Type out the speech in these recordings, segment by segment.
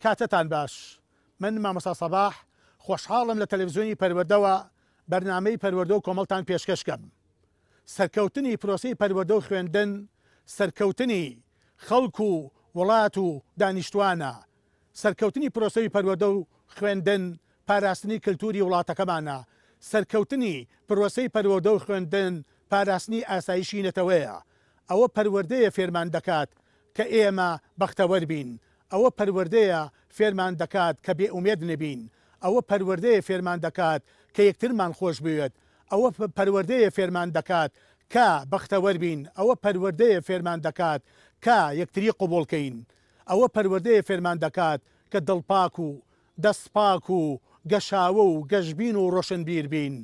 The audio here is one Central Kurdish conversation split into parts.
کاتتان باش من مامۆستا سەباح خۆشحاڵم لە تەلەفزیۆنی پەروەردەوە بەرنامەی پەروەردە و کۆمەڵتان پێشکەش کەم. سەرکەوتنی پرۆسەی پەروەردە و خوێندن سەرکەوتنی خەڵک و وڵات و دانیشتوانە. سەرکەوتنی پرۆسەوی پەروەردە و خوێندن پاراستنی کلتوری وڵاتەکەمانە. سەرکەوتنی پرۆسەی پەروەردە و خوێندن پاراستنی ئاسایشی نەتەوەیە. ئەوە پەروەردەیە فێرمان دەکات کە ئێمە بەختەوەر بین. ئەوە پەروەردەیە فێرمان دەکات کە بێ ئومێد نەبین. ئەوە پەروەردەیە فێرمان دەکات کە یەکترمان خۆش بوێت. ئەوە پەروەردەیە فێرمان دەکات کە بەختەوەر بین. ئەوە پەروەردەیە فێرمان دەکات کە یەکتری قبوڵ کەین. ئەوە پەروەردەیە فێرمان دەکات کە دڵپاک و دەستپاک و گەشاوە و گەشبین و ڕۆشنبیر بین.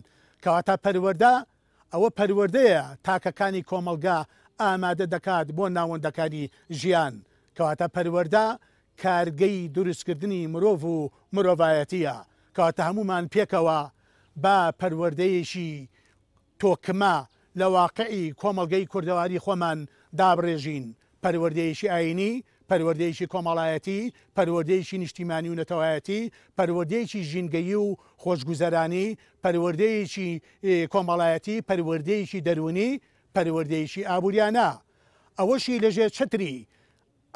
کەواتە پەروەردە ئەوە پەروەردەیە تاکەکانی کۆمەڵگا ئامادە دەکات بۆ ناوەندەکانی ژیان. کەواتە پەروەردە کارگەی دروستکردنی مرۆڤ و مرۆڤایەتییە. کەواتە هەموومان پێکەوە با پەروەردەیەکی تۆکمە لە واقعی کۆمەڵگەی کوردەواری خۆمان دابڕێژین، پەروەردەیەکی ئایینی، پەروەردەیەکی کۆمەڵایەتی، پەروەردەیەکی نیشتیمانی و نەتەوایەتی، پەروەردەیەکی ژینگەیی و خۆشگوزەرانی، پەروەردەیەکی کۆمەڵایەتی، پەروەردەیەکی دەروونی، پەروەردەیەکی ئابووریانە. ئەوەشی لەژێر چەتری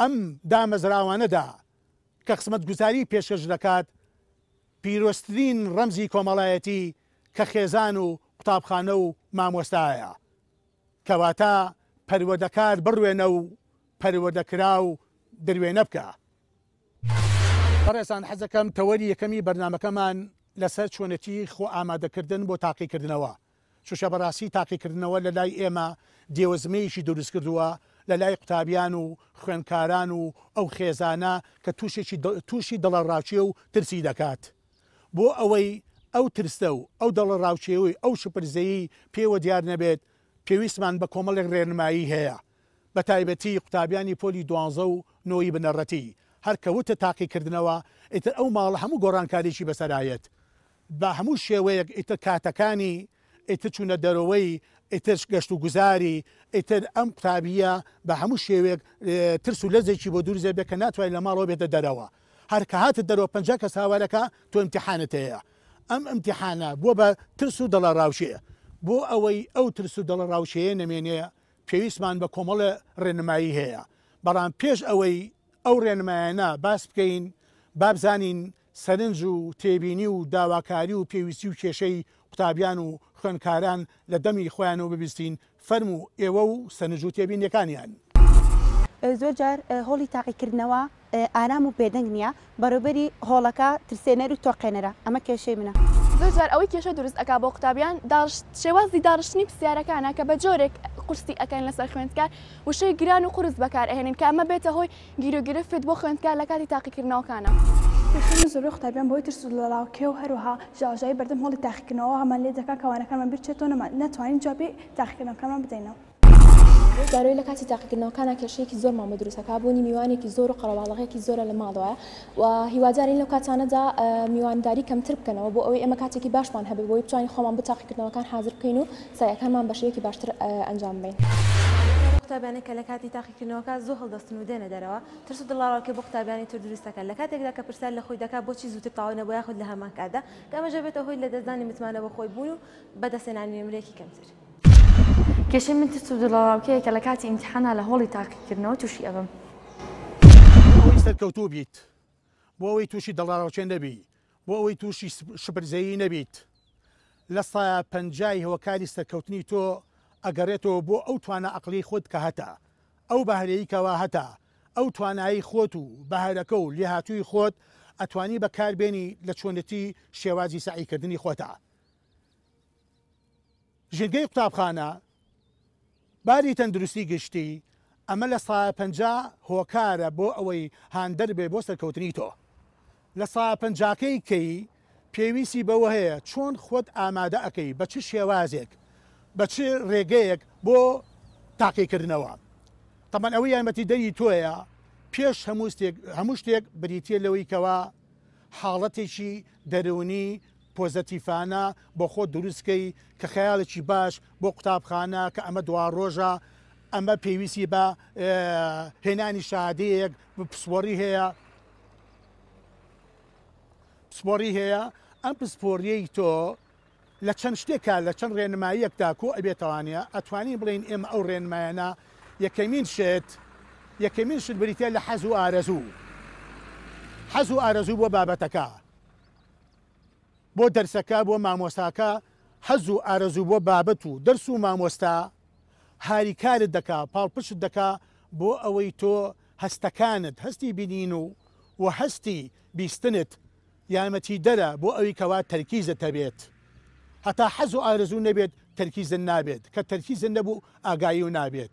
ئەم دامەزراوانەدا کە خزمەتگوزاری پێشکەش دەکات، پیرۆزترین ڕەمزی کۆمەڵایەتی کە خێزان و قوتابخانە و مامۆستایە. کەواتە پەروەردەکار بڕوێنە و پەروەردەکراو دروێنە بکە. بەڕێزان حەزەکەم تەوەری یەکەمی بەرنامەکەمان لەسەر چۆنێتی خۆ ئامادەکردن بۆ تاقیکردنەوە چونکە بەڕاستی تاقیکردنەوە لەلای ئێمە دێوەزمەیەکی دروستکردووە لەلای قوتابیان و خوێندکاران و ئەو خێزانە کە تووشێکی تووشی دڵەڕاوکێ و ترسی دەکات بۆ ئەوەی ئەو ترسە و ئەو دڵەڕاوکێ و ئەو شپرزەیی پێوە دیار نەبێت پێویستمان بە کۆمەڵێک ڕێنمایی هەیە بە تایبەتی قوتابیانی پۆلی دوانزە و نۆی بنەڕەتی هەر کە وتت تاقیکردنەوە ئیتر ئەو ماڵە هەموو گۆڕانکاریی بەسەرایەت بە هەموو شێوەیەک ئیتر کاتەکانی ئیتر چوونە دەرەوەی ئیتر گەشت و گوزاری ئیتر ئەم قوتابییە بە هەموو شێوەیەک ترس و لەرزێکی بۆ دروست دەبێت کە ناتوانێت لە ماڵەوە بێتە دەرەوە هەر کە هاتە دەرەوە 50 کەس هاوارەکە تۆ ئیمتیحانت هەیە ئەم ئیمتیحانە بووە بە ترس و دڵەڕاوکێ بۆ ئەوەی ئەو ترس و دڵەڕاوکێیە نەمێنێ پێویستمان بە کۆمەڵێ ڕێنمایی هەیە بەڵام پێش ئەوەی ئەو ڕێنمایانە باس بکەین با بزانین سەرنج و تێبینی و داواکاری و پێویستی و کێشەی قوتابیان و خوێندکاران لە دەمی خۆیانەوە ببیستین، فەرموو ئێوە و سەرنج و تێبینیەکانیان. زۆر جار هۆڵی تاقیکردنەوە ئارام و بێدەنگ نییە، بەڕێوبەری هۆڵەکە ترسێنەر و تۆقێنەرە، ئەمە کێشەی منە. زۆر جار ئەوەی کێشە دروست ئەکا بۆ قوتابیان داڕشت شێوازی داڕشتنی پرسیارەکانە کە بە جۆرێک قورسی ئەکەن لەسەر خوێندکار وشەی گران و قورس بەکار ئەهێنن کە ئەمە بێتە هۆی گیروگرفت بۆ خوێندکار لە کاتی تاقیکردنەوەکانا. پێشتر من زۆربەی قوتابیان بەهۆی ترس و دڵەڕاوکێ و هەروەها ژاوەژاوی بەردەم هۆڵی تاقیکردنەوە هەمان لێ دەکا کە وانەکانمان بیر بچێتەوە نەتوانین جوابی تاقیکردنەوەکانمان بدەینەوە. دارۆی لە کاتی تاقیکردنەوەکانا کێشەیەکی زۆرمان بۆ دروست ئەکا بوونی میوانێکی زۆر و قەرەباڵغێکی زۆرە لە ماڵەوە و هیوادارین لەو کاتانەدا میوانداری کەمتر بکەنەوە بۆ ئەوەی ئێمە کاتێکی باشمان هەبێت بۆی بتوانین خۆمان بۆ تاقیکردنەوەکان حازر بکەین و سەعیەکانمان بە شێوەیەکی باشتر ئەنجام بەین. ئەو قوتابیانەی کە لە کاتی تاقیکردنەوەکە زوو هەڵدەستن و دێنە دەرەوە، ترس و دڵەڕاوکێ بۆ قوتابیانی تر دروست دەکەن، لە کاتێکدا کە پرسیار لە خۆی دەکات بۆچی زووتر تەواو نەبووە یاخود لە هەمان کاتدا، کە ئەمەش دەبێتە هۆی لەدەستدانی متمانە بەخۆی بوون و بەدەستهێنانی نمرەیەکی کەمتر. کێشەی من ترس و دڵەڕاوکێیە کە لە کاتی ئیمتیحانا لە هۆڵی تاقیکردنەوە تووشی ئەبم. بۆ ئەوەی سەرکەوتوو بیت، بۆ ئەوەی تووشی دڵەڕاوکێ نەبی، بۆ ئەوەی تووشی شپرزەیی نەبیت، لە سایە پەنجای هۆکاری سەرکەوتنی تۆ ئەگەڕێتەوە بۆ ئەو توانا ئەقڵیەی خۆت کە هەتە، ئەو بەهرەی کەوا هەتە، ئەو توانایەی خۆت و بەهرەکە و لێهاتوویی خۆت ئەتوانی بەکار بێنی لە چۆنێتی شێوازی سەعی کردنی خۆتا. ژینگەی قوتابخانە، باری تەندروستی گشتی، ئەمە 50% هۆکارە بۆ ئەوەی هاندەر بێ بۆ سەرکەوتنی تۆ. لە سایە پەنجاکەی کەی پێویستی بەوە هەیە چۆن خۆت ئامادە ئەکەی بە چ شێوازێک بە چ ڕێگەیەک بۆ تاقیکردنەوە تەبعەن ئەوەی یارمەتیدەری تۆیە پێش هەموو شتێک هەموو شتێک بریتیە لەوەی کەوا حاڵەتێکی دەروونی پۆزەتیفانە بۆ خۆت دروست کەی کە خەیاڵێکی باش بۆ قوتابخانە کە ئەمە دواڕۆژە ئەمە پێویستی بە هێنانی شادەیەک پسپۆڕی هەیە. پسپۆڕی هەیە، ئەم پسپۆڕیەی تۆ لە چەند شتێکا لە چەند ڕێنماییەکدا کۆ ئەبێتەوانە، ئەتوانین بڵێین ئێمە ئەو ڕێنمایانە یەکەمین شت یەکەمین شت بریتیە لە حەز و ئارەزوو، حەز و ئارەزوو بۆ بابەتەکە، بۆ دەرسەکە، بۆ مامۆستاکە، حەز و ئارەزوو بۆ بابەت و دەرس و مامۆستا هاریکارت دەکا، پاڵپشت دەکا بۆ ئەوەی تۆ هەستەکانت، هەستی بینین و و هەستی بیستنت یارمەتیدەرە بۆ ئەوی کەوا تەرکیزت هەبێت. هەتا حەز و ئارەزوو نەبێت تەرکیزت نابێت، کە تەرکیزت نەبوو ئاگایی و نابێت.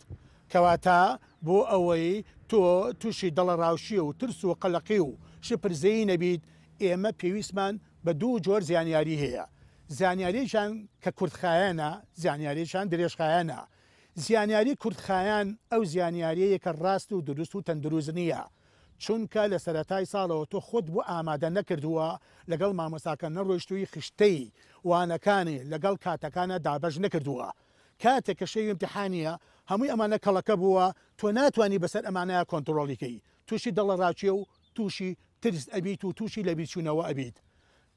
کەواتە بۆ ئەوەی تۆ تووشی دڵەڕاوکێ و ترس و قەلەقی و شپرزەیی نەبیت، ئێمە پێویستمان بە دوو جۆر زانیاری هەیە، زانیارییەکیان کە کورتخایەنە، زانیارییەکیان درێژخایەنە. زیانیاری کورتخایەن ئەو زیانیارییەیە کە ڕاست و دروست و تەندروست نییە، چونکە لە سەرەتای ساڵەوە تۆ خۆت بۆ ئامادە نەکردووە، لەگەڵ مامۆستاکە نەڕۆیشتووی خشتەی وانەکانی لەگەڵ کاتەکانا دابەش نەکردووە. کاتێک کە شەوی ئیمتیحانییە هەمووی ئەمانە کەڵەکە بووە، تۆ ناتوانی بەسەر ئەمانەیا کۆنتڕۆڵی کەی، تووشی دڵەڕاوکێ و تووشی ترس ئەبیت و تووشی لەبیرچوونەوە ئەبیت.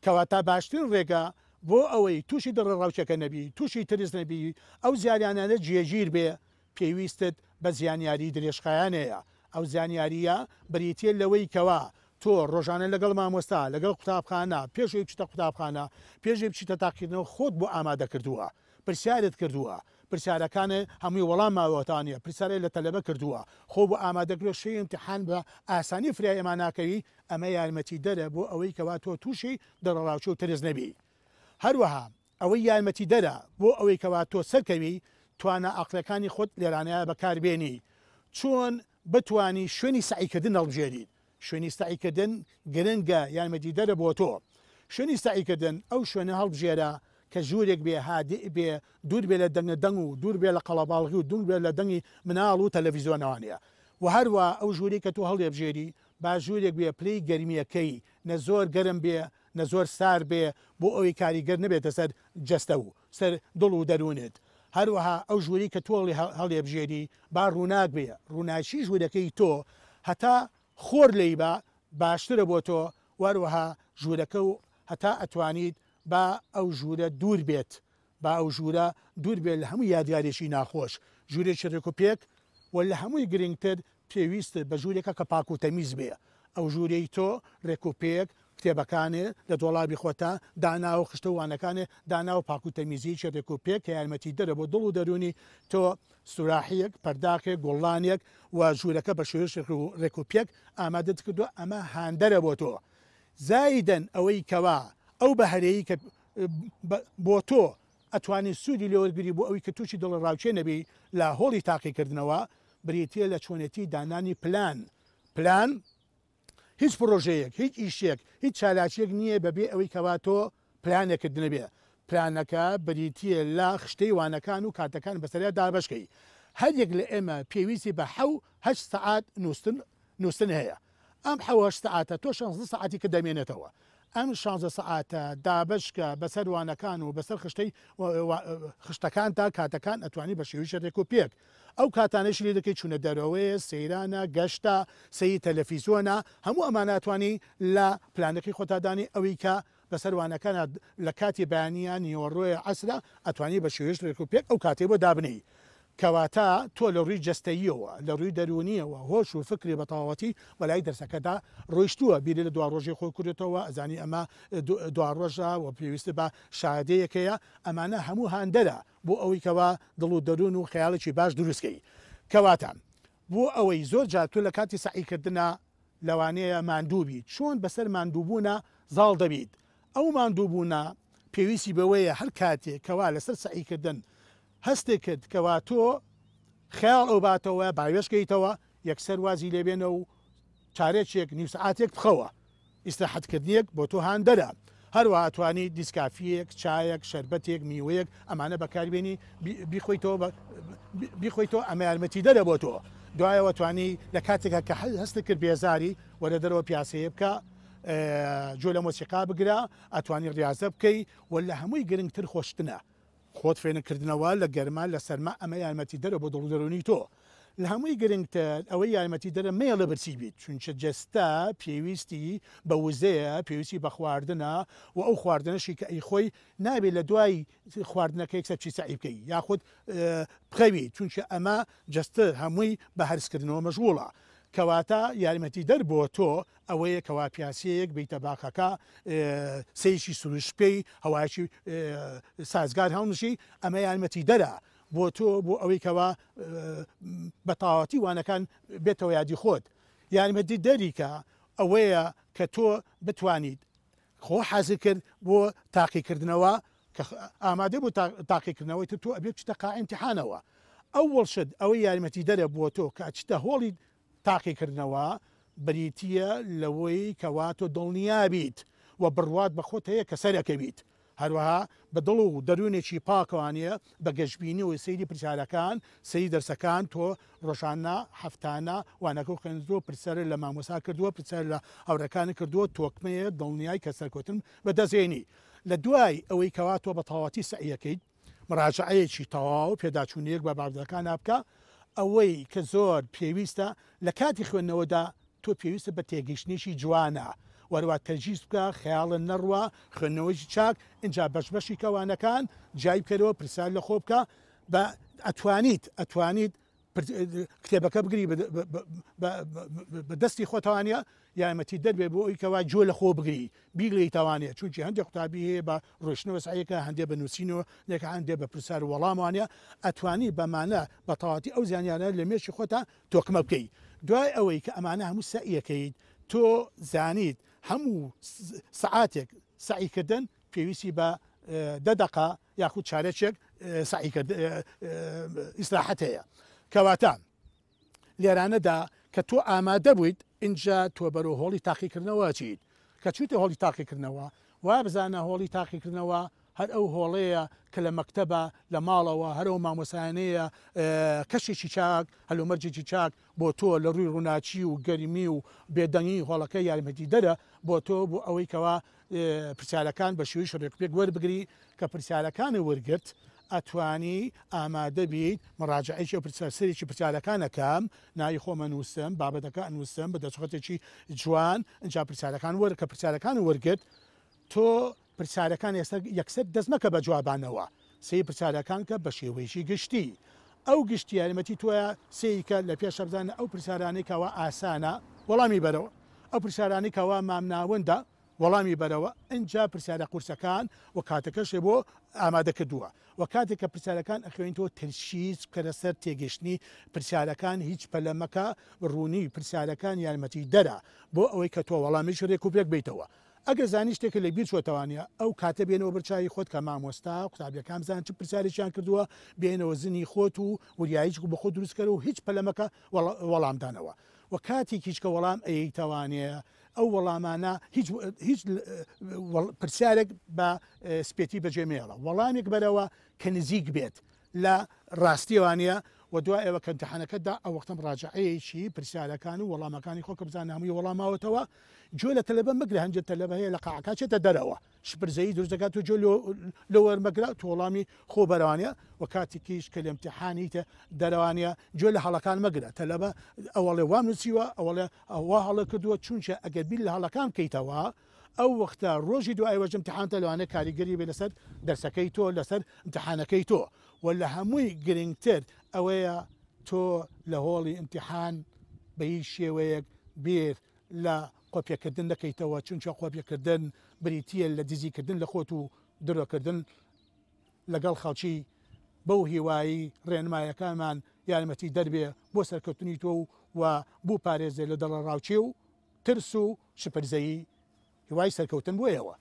کەواتە باشترین ڕێگا بۆ ئەوەی تووشی دڵەڕاوکێکە نەبی، تووشی ترس نەبی، ئەو زیانیانە جێگیر بێ، پێویستت بە زیانیاری درێژخایەنەیە. ئەو زانیارییە بریتییە لەوەی کەوا تۆ ڕۆژانە لەگەڵ مامۆستا، لەگەڵ قوتابخانە، پێش ئەوەی بچیتە قوتابخانە، پێش ئەوەی بچیتە تاقیکردنەوە خۆت بۆ ئامادە کردووە، پرسیارت کردووە، پرسیارەکانێ هەمووی وەڵام ماوەتانە، پرسیارێ لە تەلەبە کردووە، خۆ بۆ ئامادە کردووە، شەوی ئیمتیحان بە ئاسانی فریای ئەما ناکەوی، ئەمە یارمەتیدەرە بۆ ئەوەی کەوا تۆ تووشی دڵەڕاوکێ و ترس نەبی. هەروەها ئەوەی یارمەتیدەرە بۆ ئەوەی کەوا تۆ سەرکەوی، توانا ئەقڵیەکانی خۆت لێرانەیا بەکار بێنی، چۆن بتوانی شوێنی سەعیکردن هەڵبژێریت، شوێنی سەعیکردن گرنگە یارمەتیدەرە بۆ تۆ، شوێنی سەعیکردن ئەو شوێنە هەڵبژێرە کە ژوورێک بێ هادئ بێ، دوور بێ لە دەنگە دەنگ و دوور بێ لە قەڵەباڵغی و دوور بێ لە دەنگی مناڵ و تەلەفیزۆنەوانەیە، وە هەروا ئەو ژوورەی کە تۆ هەڵیەبژێری با ژوورێک بێ پلەی گەرمیەکەی نە زۆر گەرم بێ نە زۆر سار بێ بۆ ئەوەی کاریگەر نەبێتە سەر جەستە و سەر دڵ و دەروونت، هەروەها ئەو ژوورەی کە تۆ هەڵیەبژێری با ڕووناک بێ، ڕووناکی ژوورەکەی تۆ هەتا خۆر لێی با باشترە بۆ تۆ، وەروەها ژوورەکە و هەتا ئەتوانیت با ئەو ژوورە دوور بێت، با ئەو ژوورە دوور بێت لە هەموو یادگارێکی ناخۆش، ژوورێکی ڕێک و پێک و لە هەمووی گرنگتر پێویستت بە ژوورێکە کە پاک و تەمیز بێ، ئەو ژوورەی تۆ ڕێک و پێک، کتێبەکانێ لە دۆڵابی خۆتا داناوە، خشتە و وانەکانێ داناوە، پاک و تەمیزییەکی ڕێک و پێک کە یارمەتیدەرە بۆ دڵ و دەروونی تۆ، سوراحییەک، پەرداخێک، گوڵانێک و ژوورەکە بە شێوەیەکی ڕێک و پێک ئامادەت کردووە، ئەمە هاندەرە بۆ تۆ. زایدەن ئەوەی کەوا ئەو بەهرەیەی کە بۆ تۆ ئەتوانی سوودی لێ وەرگری بۆ ئەوی کە تووشی دڵەڕاوکێ نەبی لە هۆڵی تاقیکردنەوە بریتیە لە چۆنێتی دانانی پلان پلان هیچ پڕۆژەیەک هیچ ئیشێک هیچ چالاکیەک نییە بەبێ ئەوەی کەوا تۆ پلانێکت نەبێ پلانەکە بریتیە لە خشتەی وانەکان و کاتەکان بەسەریا دابەشکەی هەر یەک لە ئێمە پێویستی بە حەو هەشت سەعات نووستن نووستن هەیە ئەم حەو هەشت سەعاتە تۆ شانزدە سەعاتی کە دەمێنێتەوە ئەم شانزدە سەعاتە دابەشکە بەسەر وانەکان و بەسەر خشتەی خشتەکانتا کاتەکان ئەتوانی بە شێوەیەکی ڕێک و پێک ئەو کاتانەشی لێ دەکەی چوونە دەرەوەیە سەیرانە گەشتە سەیری تەلەفیزۆنە هەموو ئەمانە ئەتوانی لە پلانەکەی خۆتا دانی ئەوەی کە بەسەر وانەکانا لە کاتی بەیانیە نیوەڕۆیە عەسرە ئەتوانی بە شێوەیەکی ڕێک و پێک ئەو کاتەی بۆ دابنێی کەواتە تۆ لە ڕووی جەستەییەوە، لە ڕووی دەروونییەوە، هۆش و فکری بە تەواوەتی بە لای دەرسەکەدا ڕۆیشتووە، بیری لە دواڕۆژی خۆی کردۆتەوە، ئەزانی ئەمە دواڕۆژە و پێویستی بە شادەیەک هەیە، ئەمانە هەموو هاندەرە بۆ ئەوەی کەوا دڵ و دەروون و خەیاڵێکی باش دروست کەی. کەواتە بۆ ئەوەی زۆر جار تۆ لە کاتی سەعی کردنا لەوانەیە ماندوو بیت، چۆن بەسەر ماندووبوونا زاڵ دەبیت؟ ئەو ماندووبوونە پێویستی بەوەیە هەر کاتێک کەوا لەسەر سەعی کردن هەستت کرد کەوا تۆ خەیاڵ ئەوباتەوە باوێشک کەیتەوە یەکسەر وازی لێبێنە و چارەکێک نیو سەعاتێک بخەوە ئیسراحەت کردنێک بۆ تۆ هاندەرە هەروەها توانی دیسکافیەک چایەک شەربەتێک میوەیەک ئەمانە بەکاربێنی بیخۆیتەوە بیخۆیتەوە ئەمە یارمەتیدەرە بۆ تۆ دوایەوە توانی لە کاتێکا کە هەستت کرد بێزاری وەرە دەرەوە پیاسەیە بکە گوێ لە مۆسیقا بگرە ئەتوانی ڕیازە بکەی و لە هەمووی گرنگتر خۆشتنە خۆت فێنک کردنەوە لە گەرما لە سەرما ئەمە یارمەتیدەرە بۆ دڵ و دەروونی تۆ. لە هەمووی گرنگتر ئەوەی یارمەتیدەرە مەیەڵە برسی بیت، چونکە جەستە پێویستی بە وزەیە، پێویستی بە خواردنە و ئەو خواردنەشی کە ئەیخۆی نابێت لە دوای خواردنەکە یەکسەر بچی سەعی بکەی یاخود بخەوی، چونکە ئەمە جەستە هەمووی بە هەرسکردنەوە مەشغوڵە. کەواتە یارمەتیدەر بۆ تۆ ئەوەیە کەوا پیاسەیەک بیتە باخەکە، سەیرێکی سروشت بکەی، هەوایەکی سازگار هەڵمژی، ئەمە یارمەتیدەرە بۆ تۆ بۆ ئەوەی کەوا بە تەواوەتی وانەکان بێتەوە یادی خۆت. یارمەتیدەریکە ئەوەیە کە تۆ بتوانیت خۆ حازر کرد بۆ تاقیکردنەوە، کە ئامادە بۆ تاقیکردنەوەی تر تۆ ئەبێ بچیتە قاعی ئیمتیحانەوە. ئەوەڵ شت ئەوەی یارمەتیدەرە بۆ تۆ کە ئەچیتە هۆڵی تاقیکردنەوە بریتییە لەوەی کەوا تۆ دڵنیا بیت و بڕوات بە خۆت هەیە کە سەرئەکەویت. هەروەها بە دڵ و دەروونێکی پاکەوانیە بە گەشبینیەوە سەیری پرسیارەکان، سەیری دەرسەکان، تۆ ڕۆژانە، هەفتانە وانەکەو خوێندووە، پرسیارت لە مامۆستا کردووە، پرسیارت لە هاوڕێکانت کردووە، تۆکمەیە، دڵنیای کە سەرکەوتن بەدەست هێنی. لە دوای ئەوەی کەوا تۆ بە تەواوەتی سەعیەکەیت، مراجەعەیەکی تەواو، پێداچوونەیەک بە بابەتەکانا بکە، ئەوەی کە زۆر پێویستە لە کاتی خوێندنەوەدا تۆ پێویستت بە تێگەیشتنێکی جوانە، وەروا تەرکیز بکە، خەیاڵت نەڕوا، خوێندنەوەیەکی چاک، ئینجا بەش بەشی کە وانەکان، جیای بکەرەوە، پرسیار لە خۆ بکە، بە ئەتوانیت ئەتوانیت کتێبەکە بگری بە دەستی خۆتەوانە یارمەتی دەربێ بۆ ئەوی کەوا گوێ لە خۆ بگری بیڵێیتەوانێ چونکی هەندێک قوتابی هەیە بە ڕۆشتنەوە سعیەکە هەندێ بە نووسینەوە نێکە هەندێ بە پرسیار و وەڵاموانە ئەتوانی بەمانە بە تەواتی ئەو زانیارە لە مێشکی خۆتا تۆکمە بکەی دوای ئەوەی کە ئەمانە هەموو سەعیەکەیت تۆ زانیت هەموو سەعاتێک سەعیکردن پێویستی بە دە دەقە یاخود چارەکێک سەعیکردن ئیسراحەت هەیە کەواتە لێرانەدا کە تۆ ئامادە بوویت ئینجا تۆ بەرەو هۆڵی تاقیکردنەوە ئەچیت کە چوویتە هۆڵی تاقیکردنەوە وابزانە هۆڵی تاقیکردنەوە هەر ئەو هۆڵەیە کە لە مەکتەبە لە ماڵەوە هەر ئەو مامۆستایانەیە کەشێکی چاک هەلومەرجێکی چاک بۆ تۆ لە ڕووی ڕووناکی و گەرمی و بێدەنگی هۆڵەکە یارمەتیدەرە بۆ تۆ بۆ ئەوەی کەوا پرسیارەکان بە شێوەیەکی ڕێکوپێک وەربگری، کە پرسیارەکانت وەرگرت ئەتوانی ئامادە بیت مڕاجەعەیەکی ئەو پرسیار سەرێکی پرسیارەکان ئەکەم ناوی خۆم ئەنووسم بابەتەکە ئەنووسم بە دەستخەتێکی جوان ئینجا پرسیارەکان وەر کە پرسیارەکان وەرگرت تۆ پرسیارەکان ئێستا یەکسەر دەست مەکە بە جوابانەوە سەیری پرسیارەکان کە بە شێوەیەکی گشتی ئەو گشتی یارمەتی تۆیە سەیری کە لە پێشە بزانە ئەو پرسیارانەی کەوا ئاسانە وەڵامی بەرەوە ئەو پرسیارانەی کەوا مامناوەندە وەڵامی بەرەوە ئنجا پرسیارە قورسەکان و کاتەکەشێ بۆ ئامادە کردووە و کاتێک کە پرسیارەکان ئەخوێنیتەوە تەرکیز بکەرە سەر تێگەشتنی پرسیارەکان هیچ پەلە مەکە ڕوونی پرسیارەکان یارمەتی دەرە بۆ ئەوەی کە تۆ وەڵامێکی ڕێک و پێک بەیتەوە ئەگەر زانی شتێکت لە بیر چۆتەوانە ئەو کاتە بێنەوە بەر چاوی خۆت کە مامۆستا قوتابیەکان بزانن چ پرسیارێکیان کردووە بێنەوە زنی خۆت و وریاییچ بە خۆت دروست کەرەوە هیچ پەلە مەکە وەڵامدانەوە و کاتێکیش کە وەڵام ئەیەیتەوانێ ئەو وەڵامانە هیچ هیچ پرسیارێک بە سپێتی بەجێ مێڵە وەڵامێک بەرەوە کە نزیک بێت لە ڕاستیەوانە و دوای ئەوە کە امتحانەکەدا ئەو وەختم ڕاجعەیەکی پرسیارەکان و وەڵامەکانی خۆ کە بزانە هەمووی وەڵام ماوەتەوە گوێ لە تەلەبە مەگرە هەندێک تەلەبە هەیە لە قاعەکە چێتە دەرەوە شپرزەیی دروست دەکات تۆ گوێ لۆ وەرمەگرە تۆ وەڵامی خۆ بەرەوانە و کاتێکیش کە لە امتحانیتە دەرەوانە گوێ لە هەڵەکان مەگرە تەلەبە ئەوەڵێ وام نووسیوە ئەوەڵێ وا هەڵە کردووە چونکە ئەگەر بیر لە هەڵەکان بکەیتەوە ئەو وەختە ڕۆژی دوای وەش امتحانتە لەوانەیە کاریگەری بێ لەسەر دەرسەکەی تۆ لەسەر امتحانەکەی تۆ و لە هەمووی گرنگتر ئەوەیە تۆ لە هۆڵی امتحان بە هیچ شێوەیەک بیر لە قۆپیەکردن نەکەیتەوە چونکە قۆپیەکردن بریتییە لە دزیکردن لە خۆت و درۆکردن لەگەڵ خەڵکی بەو هیوایەی ڕێنمایەکانمان یارمەتی دەربێ بۆ سەرکەوتنی تۆ و و بوپارێزێ لە دڵەڕاوکێ و ترس و شپرزەیی هیوای سەرکەوتن بۆ ئێوە.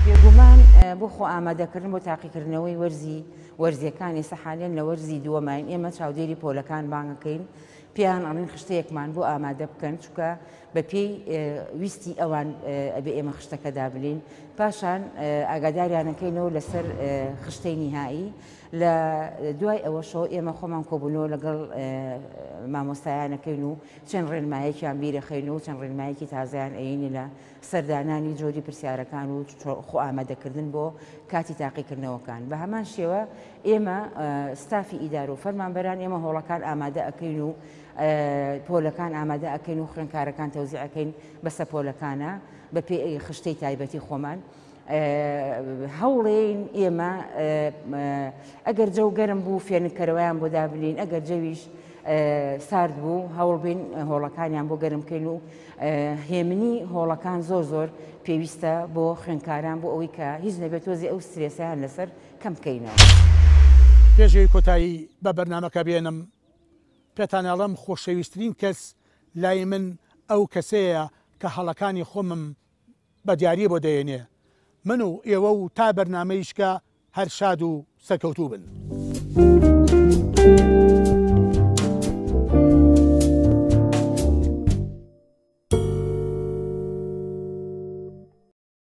بێگومان بۆ خۆ ئامادەکردن بۆ تاقیکردنەوەی وەرزی وەرزیەکان ئێستا حالیەن لە وەرزی دووەماین ئێمە چاودێری پۆلەکان بانگەکەین پێیان ئەڵێن خشتەیەکمان بۆ ئامادە بکەن چونکە بە پێی ویستی ئەوان ئەبێ ئێمە خشتەکە دابنێین پاشان ئاگاداریانەکەینەوە لەسەر خشتەی نیهایی لە دوای ئەوەشەوە ئێمە خۆمان کۆبوونەوە لەگەڵ مامۆستایانەکەین و چەند ڕێنمایەکیان بیرەخەین و چەند ڕێنمایەکی تازەیان ئەینی لە سەردانانی جۆری پرسیارەکان و خۆ ئامادەکردن بۆ کاتی تاقیکردنەوەکان بە هەمان شێوە ئێمە ستافی ئیدارە و فەرمانبەران ئێمە هۆڵەکان ئامادە ئەکەین و پۆلەکان ئامادە ئەکەین و خوێنکارەکان تەوزیع ئەکەین بەسە پۆلەکانە بە پێی خشتەی تایبەتی خۆمان. هەوڵێین ئێمە ئەگەر جەو گەرم بوو فێنککەرەوەیان بۆ دابنین ئەگەر جەویش سارد بوو هەوڵبین هۆڵەکانیان بۆ گەرم بکەین و هێمنی هۆڵەکان زۆر زۆر پێویستە بۆ خوێندکاران بۆ ئەوەی کە هیچ نەبێت تۆزی ئەو سترێسیان لەسەر کەم بکەینەوە. پێش ئەوەی کۆتایی بە بەرنامەکە بێنم پێتان ئەڵێم خۆشەویسترین کەس لای من ئەو کەسەیە کە هەڵەکانی خۆمم بە دیاری بۆ دەێنێ من و ئێوە و تا بەرنامەیشکە هەر شاد و سەرکەوتوو بن.